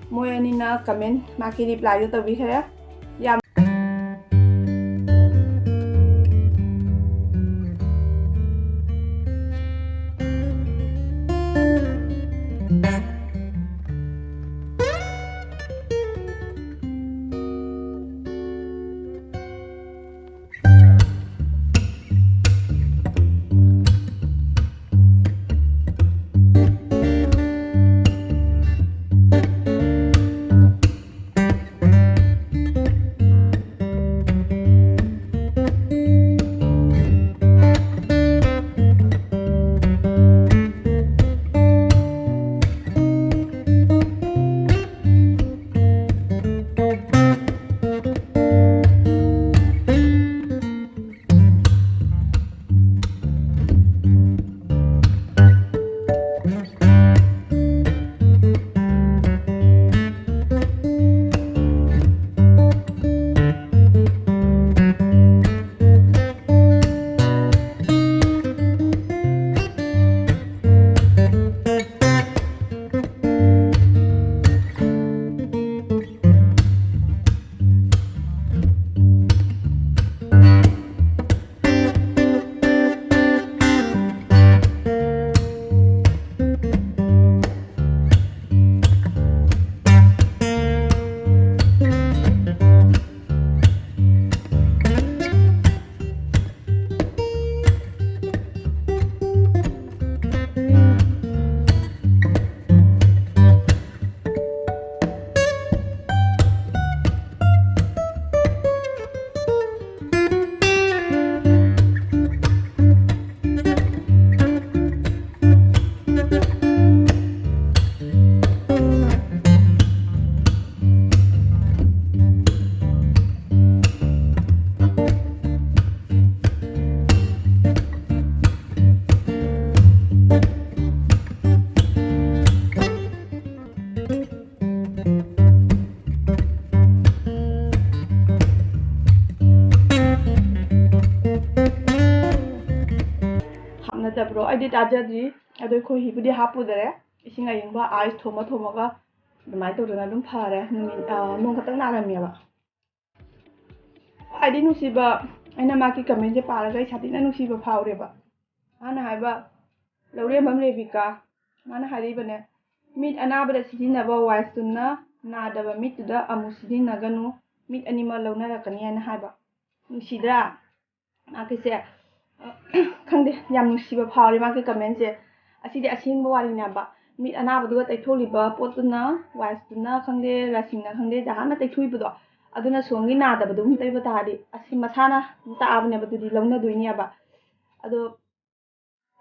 ꯃꯣꯏ ꯑꯅꯤꯅ comment ꯃꯥꯒꯤ replyꯗ ꯇꯧꯕꯤꯈ꯭ꯔꯦ꯫ ꯌꯥꯝ ꯕ꯭ꯔꯣ, ꯑꯩꯗꯤ ꯇꯥꯖꯗ꯭ꯔꯤ꯫ ꯑꯗꯣ ꯈꯣꯏꯍꯤꯕꯨꯗꯤ ꯍꯥꯞꯄꯨꯗꯔꯦ꯫ ꯏꯁꯤꯡ ꯑꯌꯤꯡꯕ ꯑꯥꯏꯁ ꯊꯣꯝꯃ ꯊꯣꯝꯃꯒ ꯑꯗꯨꯃꯥꯏꯅ ꯇꯧꯗꯅ ꯑꯗꯨꯝ ꯐꯔꯦ꯫ ꯅꯨꯃꯤꯠ, ꯑ, ꯅꯣꯡ ꯈꯛꯇꯪ ꯅꯥꯔꯝꯃꯦꯕ꯫ ꯈ꯭ꯋꯥꯏꯗꯒꯤ ꯅꯨꯡꯁꯤꯕ, ꯑꯩꯅ ꯃꯥꯒꯤ ꯀꯃꯦꯟꯁꯦ ꯄꯥꯔꯒ ꯑꯩ ꯁꯥꯊꯤꯅ ꯅꯨꯡꯁꯤꯕ ꯐꯥꯎꯔꯦꯕ꯫ ꯃꯥꯅ ꯍꯥꯏꯕ, ꯂꯧꯔꯦꯝꯕꯝ ꯔꯦꯕꯤꯀꯥ, ꯃꯥꯅ ꯍꯥꯏꯔꯤꯕꯅꯦ, "ꯃꯤꯠ ꯑꯅꯥꯕꯗ ꯁꯤꯖꯤꯟꯅꯕ ꯋꯥꯏꯁꯇꯨꯅ ꯅꯥꯗꯕ ꯃꯤꯠꯇꯨꯗ ꯑꯃꯨꯛ ꯁꯤꯖꯤꯟꯅꯒꯅꯨ, ꯃꯤꯠ ꯑꯅꯤꯃꯛ ꯂꯧꯅꯔꯛꯀꯅꯤ" ꯍꯥꯏꯅ ꯍꯥꯏꯕ꯫ ꯅꯨꯡꯁꯤꯗ꯭ꯔꯥ? ꯃꯥꯒꯤꯁꯦ, ꯈꯪꯗꯦ, ꯌꯥꯝ ꯅꯨꯡꯁꯤꯕ ꯐꯥꯎꯔꯦ ꯃꯥꯒꯤ ꯀꯃꯦꯟꯁꯦ꯫ ꯑꯁꯤꯗꯤ ꯑꯁꯦꯡꯕ ꯋꯥꯔꯤꯅꯦꯕ꯫ ꯃꯤꯠ ꯑꯅꯥꯕꯗꯨꯒ ꯇꯩꯊꯣꯛꯂꯤꯕ ꯄꯣꯠꯇꯨꯅ, ꯋꯥꯏꯁꯇꯨꯅ ꯈꯪꯗꯦ, ꯔꯁꯤꯡꯅ ꯈꯪꯗꯦ, ꯖꯍꯥꯟꯅ ꯇꯩꯊꯣꯛꯏꯕꯗꯣ, ꯑꯗꯨꯅ ꯁꯣꯝꯒꯤ ꯅꯥꯗꯕꯗꯨꯝ ꯇꯩꯕ ꯇꯥꯔꯗꯤ, ꯑꯁꯤ ꯃꯁꯥꯅ ꯑꯗꯨꯝ ꯇꯥꯛꯑꯕꯅꯦꯕ, ꯑꯗꯨꯗꯤ ꯂꯧꯅꯗꯣꯏꯅꯦꯕ꯫ ꯑꯗꯣ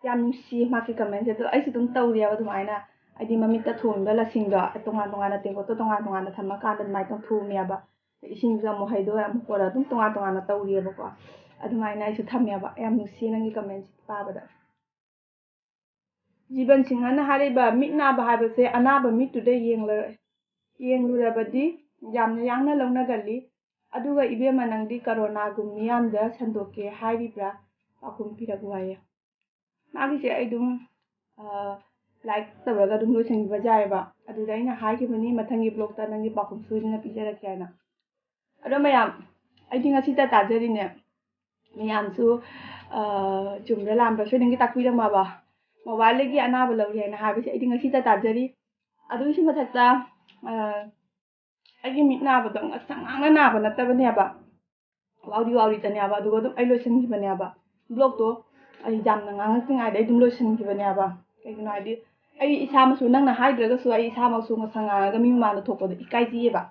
ꯌꯥꯝ ꯅꯨꯡꯁꯤꯌꯦ ꯃꯥꯒꯤ ꯀꯃꯦꯟꯁꯦ꯫ ꯑꯗꯣ ꯑꯩꯁꯨ ꯑꯗꯨꯝ ꯇꯧꯔꯤꯑꯕ ꯑꯗꯨꯃꯥꯏꯅ, ꯍꯥꯏꯗꯤ ꯃꯃꯤꯠꯇ ꯊꯣꯡꯕ ꯂꯁꯤꯡꯗꯣ ꯇꯣꯉꯥꯟ ꯇꯣꯉꯥꯟꯅ, ꯇꯦꯡꯀꯣꯠꯇꯣ ꯇꯣꯉꯥꯟ ꯇꯣꯉꯥꯟꯅ ꯊꯝꯃꯀꯥꯟꯗ ꯑꯗꯨꯃꯥꯏꯅ ꯇꯧꯊꯣꯛꯑꯝꯃꯦꯕ꯫ ꯏꯁꯤꯡꯁꯨ ꯑꯃꯨꯛ ꯍꯩꯗꯣꯛꯑ ꯑꯃꯨꯛ ꯀꯣꯠꯂ ꯑꯗꯨꯝ ꯇꯣꯉꯥꯟ ꯇꯣꯉꯥꯟꯅ ꯇꯧꯔꯤꯑꯕꯀꯣ꯫ ꯑꯗꯨꯃꯥꯏꯅ ꯑꯩꯁꯨ ꯊꯝꯃꯦꯕ꯫ ꯌꯥꯝ ꯅꯨꯡꯁꯤ ꯅꯪꯒꯤ ꯀꯃꯦꯟꯁꯦ ꯄꯥꯕꯗ꯫ ꯖꯤꯕꯟ ꯁꯤꯡꯍꯅ ꯍꯥꯏꯔꯤꯕ, "ꯃꯤꯠ ꯅꯥꯕ ꯍꯥꯏꯕꯁꯦ ꯑꯅꯥꯕ ꯃꯤꯠꯇꯨꯗ ꯌꯦꯡꯂ-, ꯌꯦꯡꯂꯨꯔꯕꯗꯤ ꯌꯥꯝꯅ ꯌꯥꯡꯅ ꯂꯧꯅꯒꯜꯂꯤ꯫ ꯑꯗꯨꯒ ꯏꯕꯦꯝꯃ, ꯅꯪꯗꯤ ꯀꯔꯣꯅꯥꯒꯨꯝ ꯃꯤꯌꯥꯝꯗ ꯁꯟꯗꯣꯛꯀꯦ ꯍꯥꯏꯔꯤꯕ꯭ꯔꯥ? ꯄꯥꯎꯈꯨꯝ ꯄꯤꯔꯛꯎ" ꯍꯥꯏꯌꯦ꯫ ꯃꯥꯒꯤꯁꯦ ꯑꯩ ꯑꯗꯨꯝ, ꯑ, ꯂꯥꯏꯛ ꯇꯧꯔꯒ ꯑꯗꯨꯝ ꯂꯣꯏꯁꯤꯟꯈꯤꯕ ꯌꯥꯏꯑꯕ꯫ ꯑꯗꯨꯗ ꯑꯩꯅ ꯍꯥꯏꯈꯤꯕꯅꯤ, ꯃꯊꯪꯒꯤ ꯕ꯭ꯂꯣꯛꯇ ꯅꯪꯒꯤ ꯄꯥꯎꯈꯨꯝ ꯁꯣꯏꯗꯅ ꯄꯤꯖꯔꯛꯀꯦ ꯍꯥꯏꯅ꯫ ꯑꯗꯣ ꯃꯌꯥꯝ, ꯑꯩꯗꯤ ꯉꯁꯤꯇ ꯇꯥꯖꯔꯤꯅꯦ꯫ ꯃꯌꯥꯝꯁꯨ, ꯑ, ꯆꯨꯝꯕ꯭ꯔꯥ ꯂꯥꯟꯕ꯭ꯔꯥ ꯁꯣꯏꯗꯅꯒꯤ ꯇꯥꯛꯄꯤꯔꯝꯃꯕ꯫ ꯃꯣꯕꯥꯏꯜꯗꯒꯤ ꯑꯅꯥꯕ ꯂꯧꯔꯤ ꯍꯥꯏꯅ ꯍꯥꯏꯕꯁꯦ ꯑꯩꯗꯤ ꯉꯁꯤꯇ ꯇꯥꯖꯔꯤ꯫ ꯑꯗꯨꯒꯤꯁꯨ ꯃꯊꯛꯇ, ꯑ, ꯑꯩꯒꯤ ꯃꯤꯠ ꯅꯥꯕꯗꯣ ꯉꯁꯪ ꯉꯥꯡꯅ ꯅꯥꯕ ꯅꯠꯇꯕꯅꯦꯕ꯫ ꯋꯥꯎꯔꯤ ꯋꯥꯎꯔꯤꯗꯅꯦꯕ꯫ ꯑꯗꯨꯒ ꯑꯗꯨꯝ ꯑꯩ ꯂꯣꯏꯁꯤꯟꯈꯤꯕꯅꯦꯕ꯫ ꯕ꯭ꯂꯣꯛꯇꯣ ꯑꯩ ꯌꯥꯝꯅ ꯉꯥꯡꯉꯛꯇ꯭ꯔꯤꯉꯩꯗ ꯑꯩ ꯑꯗꯨꯝ ꯂꯣꯏꯁꯤꯟꯈꯤꯕꯅꯦꯕ꯫ ꯀꯩꯒꯤꯅꯣ ꯍꯥꯏꯗꯤ, ꯑꯩ ꯏꯁꯥꯃꯛꯁꯨ, ꯅꯪꯅ ꯍꯥꯏꯗ꯭ꯔꯒꯁꯨ ꯑꯩ ꯏꯁꯥꯃꯛꯁꯨ ꯉꯁꯪ ꯉꯥꯡꯉꯒ ꯃꯤ ꯃꯃꯥꯡꯗ ꯊꯣꯛꯄꯗꯣ ꯏꯀꯥꯏꯖꯩꯌꯦꯕ꯫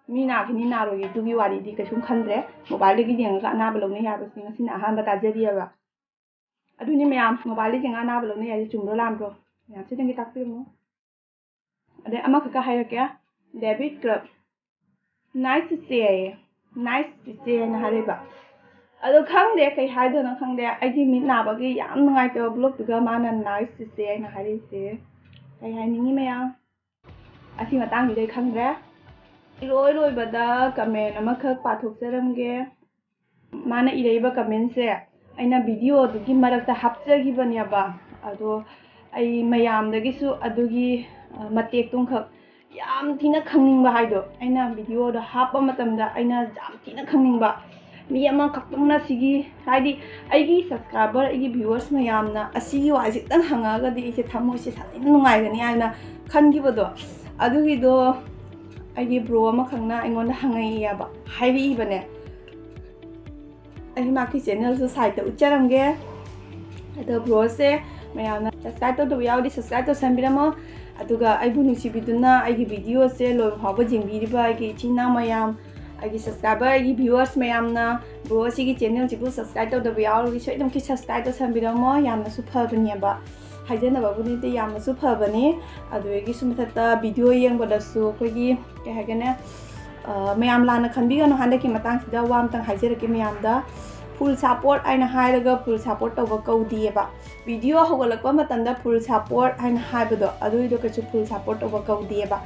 ꯃꯤ ꯅꯥꯈꯤꯅꯤ ꯅꯥꯔꯣꯏꯒꯦ ꯑꯗꯨꯒꯤ ꯋꯥꯔꯤꯗꯤ ꯀꯩꯁꯨꯝ ꯈꯟꯗ꯭ꯔꯦ꯫ ꯃꯣꯕꯥꯏꯜꯗꯒꯤ ꯌꯦꯡꯉꯒ ꯑꯅꯥꯕ ꯂꯧꯅꯩ ꯍꯥꯏꯕꯁꯤ ꯉꯁꯤꯅ ꯑꯍꯥꯟꯕ ꯇꯥꯖꯔꯤꯑꯕ꯫ ꯑꯗꯨꯅꯤ ꯃꯌꯥꯝ, ꯃꯣꯕꯥꯏꯜꯗ ꯌꯦꯡꯉ ꯑꯅꯥꯕ ꯂꯧꯅꯩ ꯍꯥꯏꯁꯦ ꯆꯨꯝꯕ꯭ꯔꯣ ꯂꯥꯟꯕ꯭ꯔꯣ? ꯃꯌꯥꯝ ꯁꯤꯗꯪꯒꯤ ꯇꯥꯛꯄꯤꯔꯝꯃꯣ꯫ ꯑꯗꯩ ꯑꯃꯈꯛꯀ ꯍꯥꯏꯔꯛꯀꯦ, ꯗꯦꯕꯤꯠ ꯀ꯭ꯔꯕ꯫ "ꯅꯥꯏꯁ ꯆꯤꯆꯦ" ꯍꯥꯏꯌꯦ꯫ "ꯅꯥꯏꯁ ꯆꯤꯆꯦ" ꯍꯥꯏꯅ ꯍꯥꯏꯔꯛꯏꯕ꯫ ꯑꯗꯣ ꯈꯪꯗꯦ, ꯀꯩ ꯍꯥꯏꯗꯣꯏꯅꯣ ꯈꯪꯗꯦ꯫ ꯑꯩꯒꯤ ꯃꯤꯠ ꯅꯥꯕꯒꯤ ꯌꯥꯝ ꯅꯨꯡꯉꯥꯏꯇꯕ ꯕ꯭ꯂꯣꯛꯇꯨꯒ ꯃꯥꯅ "ꯅꯥꯏꯁ ꯆꯤꯆꯦ" ꯍꯥꯏꯅ ꯍꯥꯏꯔꯛꯏꯁꯦ꯫ ꯀꯩ ꯍꯥꯏꯅꯤꯡꯉꯤ ꯃꯌꯥꯝ? ꯑꯁꯤ ꯃꯇꯥꯡꯁꯤꯗ ꯑꯩ ꯈꯪꯗ꯭ꯔꯦ꯫ ꯏꯔꯣꯏ ꯂꯣꯏꯕꯗ ꯀꯃꯦꯟ ꯑꯃꯈꯛ ꯄꯥꯊꯣꯛꯆꯔꯝꯒꯦ꯫ ꯃꯥꯅ ꯏꯔꯛꯏꯕ ꯀꯃꯦꯟꯁꯦ, ꯑꯩꯅ ꯚꯤꯗꯤꯑꯣꯗꯨꯒꯤ ꯃꯔꯛꯇ ꯍꯥꯞꯆꯈꯤꯕꯅꯦꯕ꯫ ꯑꯗꯣ ꯑꯩ ꯃꯌꯥꯝꯗꯒꯤꯁꯨ ꯑꯗꯨꯒꯤ, ꯑ, ꯃꯇꯦꯛꯇꯨꯝꯈꯛ ꯌꯥꯝ ꯊꯤꯅ ꯈꯪꯅꯤꯡꯕ ꯍꯥꯏꯗꯣ, ꯑꯩꯅ ꯚꯤꯗꯤꯑꯣꯗꯣ ꯍꯥꯞꯄ ꯃꯇꯝꯗ ꯑꯩꯅ ꯌꯥꯝ ꯊꯤꯅ ꯈꯪꯅꯤꯡꯕ ꯃꯤ ꯑꯃꯈꯛꯇꯪꯅ ꯁꯤꯒꯤ, ꯍꯥꯏꯗꯤ ꯑꯩꯒꯤ subscriber, ꯑꯩꯒꯤ viewers ꯃꯌꯥꯝꯅ ꯑꯁꯤꯒꯤ ꯋꯥꯁꯦ ꯈꯤꯇꯪ ꯍꯪꯉꯛꯑꯒꯗꯤ ꯑꯩꯁꯦ ꯊꯃꯣꯏꯁꯦ ꯁꯥꯊꯤꯅ ꯅꯨꯡꯉꯥꯏꯒꯅꯤ ꯍꯥꯏꯅ ꯈꯟꯈꯤꯕꯗꯣ, ꯑꯗꯨꯒꯤꯗꯣ ꯑꯩꯒꯤ bro ꯑꯃꯈꯛꯅ ꯑꯩꯉꯣꯟꯗ ꯍꯪꯉꯛꯏꯑꯕ, ꯍꯥꯏꯔꯛꯏꯕꯅꯦ꯫ ꯑꯩ ꯃꯥꯒꯤ channelꯁꯨ sideꯇ ꯎꯠꯆꯔꯝꯒꯦ꯫ ꯑꯗꯣ broꯁꯦ ꯃꯌꯥꯝꯅ subscribe ꯇꯧꯗꯕ ꯌꯥꯎꯔꯗꯤ subscribe ꯇꯧꯁꯟꯕꯤꯔꯝꯃꯣ꯫ ꯑꯗꯨꯒ ꯑꯩꯕꯨ ꯅꯨꯡꯁꯤꯕꯤꯗꯨꯅ ꯑꯩꯒꯤ videoꯁꯦ ꯂꯣꯏꯕ ꯐꯥꯎꯕ ꯌꯦꯡꯕꯤꯔꯤꯕ ꯑꯩꯒꯤ ꯏꯆꯤꯟ ꯏꯅꯥꯎ ꯃꯌꯥꯝ, ꯑꯩꯒꯤ subscriber, ꯑꯩꯒꯤ viewers ꯃꯌꯥꯝꯅ bro ꯑꯁꯤꯒꯤ channelꯁꯤꯕꯨ subscribe ꯇꯧꯗꯕ ꯌꯥꯎꯔꯒꯗꯤ ꯁꯣꯏꯗꯅꯃꯛꯀꯤ subscribe ꯇꯧꯁꯟꯕꯤꯔꯝꯃꯣ꯫ ꯌꯥꯝꯅꯁꯨ ꯐꯕꯅꯦꯕ, ꯍꯥꯏꯖꯅꯕꯕꯨ ꯅꯠꯇꯦ, ꯌꯥꯝꯅꯁꯨ ꯐꯕꯅꯤ꯫ ꯑꯗꯨꯗꯒꯤꯁꯨ ꯃꯊꯛꯇ video ꯌꯦꯡꯕꯗꯁꯨ ꯑꯩꯈꯣꯏꯒꯤ, ꯀꯩ ꯍꯥꯏꯒꯅꯤ, ꯑ, ꯃꯌꯥꯝ ꯂꯥꯟꯅ ꯈꯟꯕꯤꯒꯅꯨ꯫ ꯍꯟꯗꯛꯀꯤ ꯃꯇꯥꯡꯁꯤꯗ ꯋꯥ ꯑꯝꯇꯪ ꯍꯥꯏꯖꯔꯛꯀꯦ ꯃꯌꯥꯝꯗ꯫ Full support ꯍꯥꯏꯅ ꯍꯥꯏꯔꯒ full support ꯇꯧꯕ ꯀꯧꯗꯦꯕ꯫ Video ꯍꯧꯒꯠꯂꯛꯄ ꯃꯇꯝꯗ full support ꯍꯥꯏꯅ ꯍꯥꯏꯕꯗꯣ, ꯑꯗꯨꯒꯤꯗꯣ ꯀꯩꯁꯨ full support ꯇꯧꯕ ꯀꯧꯗꯦꯕ꯫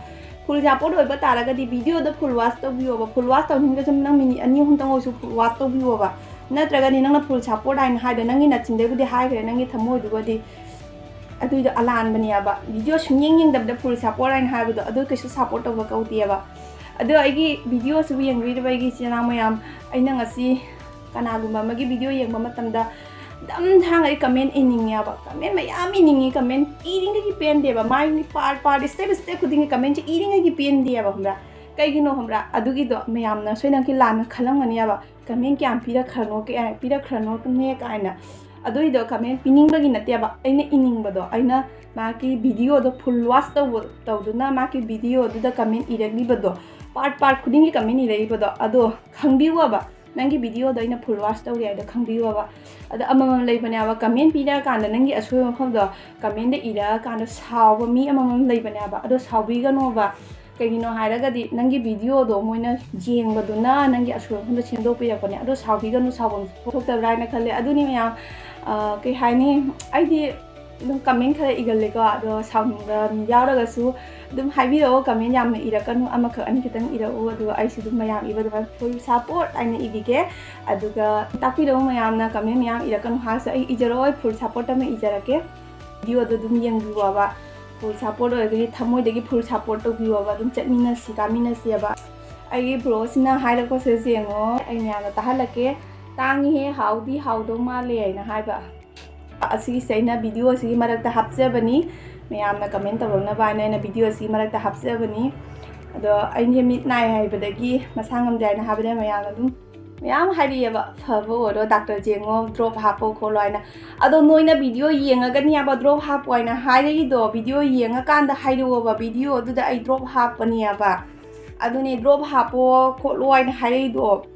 Full support ꯑꯣꯏꯕ ꯇꯥꯔꯒꯗꯤ videoꯗ full watch ꯇꯧꯕꯤꯌꯣꯕ꯫ Full watch ꯇꯧꯅꯤꯡꯗ꯭ꯔꯁꯨ ꯅꯪ minute ꯑꯅꯤ ꯑꯍꯨꯝꯇꯪ ꯑꯣꯏꯔꯁꯨ full watch ꯇꯧꯕꯤꯌꯣꯕ꯫ ꯅꯠꯇ꯭ꯔꯒꯗꯤ ꯅꯪꯅ full support ꯍꯥꯏꯅ ꯍꯥꯏꯗꯣ ꯅꯪꯒꯤ ꯅꯆꯤꯟꯗꯩꯕꯨꯗꯤ ꯍꯥꯏꯈ꯭ꯔꯦ, ꯅꯪꯒꯤ ꯊꯃꯣꯏꯗꯨꯒꯗꯤ ꯑꯗꯨꯏꯗꯣ ꯑꯂꯥꯟꯕꯅꯦꯕ꯫ Video ꯁꯨꯡꯌꯦꯡ ꯌꯦꯡꯗꯕꯗ full support ꯍꯥꯏꯅ ꯍꯥꯏꯕꯗꯣ, ꯑꯗꯨ ꯀꯩꯁꯨ support ꯇꯧꯕ ꯀꯧꯗꯦꯕ꯫ ꯑꯗꯣ ꯑꯩꯒꯤ videoꯁꯤꯕꯨ ꯌꯦꯡꯕꯤꯔꯤꯕ ꯑꯩꯒꯤ ꯏꯆꯤꯟ ꯏꯅꯥꯎ ꯃꯌꯥꯝ, ꯑꯩꯅ ꯉꯁꯤ ꯀꯅꯥꯒꯨꯝꯕ ꯑꯃꯒꯤ video ꯌꯦꯡꯕ ꯃꯇꯝꯗ ꯗꯝ ꯊꯥꯡꯒ ꯑꯩ comment ꯏꯅꯤꯡꯉꯦꯕ꯫ Comment ꯃꯌꯥꯝ ꯏꯅꯤꯡꯉꯤ, comment ꯏꯔꯤꯉꯩꯒꯤ ꯄꯦꯟꯗꯦꯕ꯫ ꯃꯥꯒꯤ part part, step step ꯈꯨꯗꯤꯡꯒꯤ commentꯁꯦ ꯏꯔꯤꯉꯩꯒꯤ ꯄꯦꯟꯗꯦꯕ, ꯈꯪꯕ꯭ꯔꯥ? ꯀꯩꯒꯤꯅꯣ ꯈꯪꯕ꯭ꯔꯥ? ꯑꯗꯨꯒꯤꯗꯣ ꯃꯌꯥꯝꯅ ꯁꯣꯏꯗꯅꯀꯤ ꯂꯥꯟꯅ ꯈꯜꯂꯝꯒꯅꯦꯕ꯫ Comment ꯀꯌꯥꯝ ꯄꯤꯔꯛꯈ꯭ꯔꯅꯣ, ꯀꯌꯥ ꯄꯤꯔꯛꯈ꯭ꯔꯅꯣꯅꯦ ꯀꯥꯏꯅ꯫ ꯑꯗꯨꯏꯗꯣ comment ꯄꯤꯅꯤꯡꯕꯒꯤ ꯅꯠꯇꯦꯕ ꯑꯩꯅ ꯏꯅꯤꯡꯕꯗꯣ, ꯑꯩꯅ ꯃꯥꯒꯤ videoꯗꯣ full watch ꯇꯧꯕ, ꯇꯧꯗꯨꯅ ꯃꯥꯒꯤ videoꯗꯨꯗ comment ꯏꯔꯛꯂꯤꯕꯗꯣ, part part ꯈꯨꯗꯤꯡꯒꯤ comment ꯏꯔꯛꯏꯕꯗꯣ, ꯑꯗꯣ ꯈꯪꯕꯤꯌꯣꯕ꯫ ꯅꯪꯒꯤ videoꯗꯣ ꯑꯩꯅ full watch ꯇꯧꯔꯤ ꯍꯥꯏꯗꯣ ꯈꯪꯕꯤꯌꯣꯕ꯫ ꯑꯗꯣ ꯑꯃꯃꯝ ꯂꯩꯕꯅꯦꯕ, comment ꯄꯤꯔꯛꯑꯀꯥꯟꯗ ꯅꯪꯒꯤ ꯑꯁꯣꯏꯕ ꯃꯐꯝꯗꯣ commentꯗ ꯏꯔꯛꯑꯀꯥꯟꯗ ꯁꯥꯎꯕ ꯃꯤ ꯑꯃꯃꯝ ꯂꯩꯕꯅꯦꯕ꯫ ꯑꯗꯣ ꯁꯥꯎꯕꯤꯒꯅꯣꯕ꯫ ꯀꯩꯒꯤꯅꯣ ꯍꯥꯏꯔꯒꯗꯤ ꯅꯪꯒꯤ videoꯗꯣ ꯃꯣꯏꯅ ꯌꯦꯡꯕꯗꯨꯅ ꯅꯪꯒꯤ ꯑꯁꯣꯏꯕ ꯃꯐꯝꯗꯣ ꯁꯦꯝꯗꯣꯛꯄꯤꯔꯛꯄꯅꯦ꯫ ꯑꯗꯣ ꯁꯥꯎꯕꯤꯒꯅꯨ, ꯁꯥꯎꯐꯝ ꯊꯣꯛꯇꯕ꯭ꯔꯥ ꯍꯥꯏꯅ ꯈꯜꯂꯦ꯫ ꯑꯗꯨꯅꯤ ꯃꯌꯥꯝ, ꯑ, ꯀꯩ ꯍꯥꯏꯅꯤ, ꯑꯩꯗꯤ ꯑꯗꯨꯝ comment ꯈꯔ ꯏꯒꯜꯂꯦꯀꯣ, ꯑꯗꯣ ꯁꯥꯎꯅꯤꯡꯕ ꯃꯤ ꯌꯥꯎꯔꯒꯁꯨ ꯑꯗꯨꯝ ꯍꯥꯏꯕꯤꯔꯛꯑꯣ, comment ꯌꯥꯝꯅ ꯏꯔꯛꯀꯅꯨ, ꯑꯃꯈꯛ ꯑꯅꯤꯈꯛꯇꯪ ꯏꯔꯛꯎ, ꯑꯗꯨꯒ ꯑꯩꯁꯨ ꯑꯗꯨꯝ ꯃꯌꯥꯝ ꯏꯕ ꯑꯗꯨꯃꯥꯏꯅ full support ꯍꯥꯏꯅ ꯏꯕꯤꯒꯦ꯫ ꯑꯗꯨꯒ ꯇꯥꯛꯄꯤꯔꯛꯑꯣ, ꯃꯌꯥꯝꯅ comment ꯃꯌꯥꯝ ꯏꯔꯛꯀꯅꯨ ꯍꯥꯏꯔꯁꯨ ꯑꯩ ꯏꯖꯔꯛꯑꯣꯏ, full support ꯑꯃ ꯏꯖꯔꯛꯀꯦ꯫ Video ꯗꯣ ꯑꯗꯨꯝ ꯌꯦꯡꯕꯤꯌꯣꯕ, full support ꯑꯣꯏꯔꯒꯗꯤ ꯊꯃꯣꯏꯗꯒꯤ full support ꯇꯧꯕꯤꯌꯣꯕ, ꯑꯗꯨꯝ ꯆꯠꯃꯤꯟꯅꯁꯤ, ꯀꯥꯃꯤꯟꯅꯁꯦꯕ꯫ ꯑꯩꯒꯤ bro ꯁꯤꯅ ꯍꯥꯏꯔꯛꯄꯁꯦ ꯌꯦꯡꯉꯣ, ꯑꯩ ꯃꯌꯥꯝꯅ ꯇꯥꯍꯜꯂꯛꯀꯦ꯫ "ꯇꯥꯡꯉꯤꯍꯦ, ꯍꯥꯎꯗꯤ ꯍꯥꯎꯗꯧ ꯃꯥꯜꯂꯦ" ꯍꯥꯏꯅ ꯍꯥꯏꯕ꯫ ꯑꯁꯤꯒꯤꯁꯦ ꯑꯩꯅ video ꯑꯁꯤꯒꯤ ꯃꯔꯛꯇ ꯍꯥꯞꯆꯕꯅꯤ, ꯃꯌꯥꯝꯅ comment ꯇꯧꯔꯛꯅꯕ ꯍꯥꯏꯅ ꯑꯩꯅ video ꯑꯁꯤꯒꯤ ꯃꯔꯛꯇ ꯍꯥꯞꯆꯕꯅꯤ꯫ ꯑꯗꯣ ꯑꯩꯁꯦ ꯃꯤꯠ ꯅꯥꯏ ꯍꯥꯏꯕꯗꯒꯤ, ꯃꯁꯥ ꯉꯝꯗꯦ ꯍꯥꯏꯅ ꯍꯥꯏꯕꯗ ꯃꯌꯥꯝꯅ ꯑꯗꯨꯝ ꯃꯌꯥꯝ ꯍꯥꯏꯔꯛꯑꯦꯕ, "ꯐꯕ ꯑꯣꯏꯔꯣ, doctor ꯌꯦꯡꯉꯣ, drop ꯍꯥꯞꯄꯣ ꯈꯣꯠꯂꯣ" ꯍꯥꯏꯅ꯫ ꯑꯗꯣ ꯅꯣꯏꯅ video ꯌꯦꯡꯉꯒꯅꯦꯕ drop ꯍꯥꯞꯄꯣ ꯍꯥꯏꯅ ꯍꯥꯏꯔꯛꯏꯗꯣ, video ꯌꯦꯡꯉꯀꯥꯟꯗ ꯍꯥꯏꯔꯛꯑꯣꯕ, video ꯑꯗꯨꯗ ꯑꯩ drop ꯍꯥꯞꯄꯅꯦꯕ꯫ ꯑꯗꯨꯅꯦ, drop ꯍꯥꯞꯄꯣ ꯈꯣꯠꯂꯣ ꯍꯥꯏꯅ ꯍꯥꯏꯔꯛꯏꯗꯣ꯫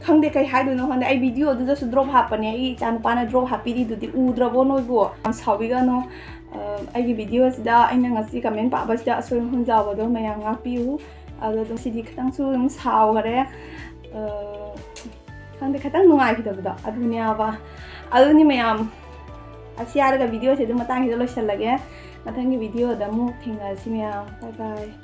ꯈꯪꯗꯦ ꯀꯩ ꯍꯥꯏꯗꯣꯏꯅꯣ ꯈꯪꯗꯦ꯫ ꯑꯩ video ꯑꯗꯨꯗꯁꯨ drop ꯍꯥꯞꯄꯅꯦ, ꯑꯩꯒꯤ ꯏꯆꯥꯅꯨꯄꯥꯅ drop ꯍꯥꯞꯄꯤꯔꯤꯗꯨꯗꯤ ꯎꯗ꯭ꯔꯕꯣ ꯅꯣꯏꯕꯨ? ꯌꯥꯝ ꯁꯥꯎꯕꯤꯒꯅꯨ꯫ ꯑ, ꯑꯩꯒꯤ video ꯑꯁꯤꯗ ꯑꯩꯅ ꯉꯁꯤ comment ꯄꯥꯕꯁꯤꯗ ꯑꯁꯣꯏ ꯑꯉꯥꯝ ꯌꯥꯎꯕꯗꯣ ꯃꯌꯥꯝ ꯉꯥꯛꯄꯤꯌꯨ꯫ ꯑꯗꯣ ꯑꯗꯨꯝ ꯁꯤꯗꯤ ꯈꯤꯇꯪꯁꯨ ꯑꯗꯨꯝ ꯁꯥꯎꯈꯔꯦ꯫ ꯑ, ꯈꯪꯗꯦ, ꯈꯤꯇꯪ ꯅꯨꯡꯉꯥꯏꯈꯤꯗꯕꯗꯣ ꯑꯗꯨꯅꯦꯕ꯫ ꯑꯗꯨꯅꯤ ꯃꯌꯥꯝ, ꯑꯁꯤ ꯍꯥꯏꯔꯒ video ꯁꯦ ꯑꯗꯨꯝ ꯃꯇꯥꯡꯁꯤꯗ ꯂꯣꯏꯁꯤꯜꯂꯒꯦ꯫ ꯃꯊꯪꯒꯤ video ꯗ ꯑꯃꯨꯛ ꯊꯦꯡꯅꯔꯁꯤ ꯃꯌꯥꯝ꯫ Bye bye꯫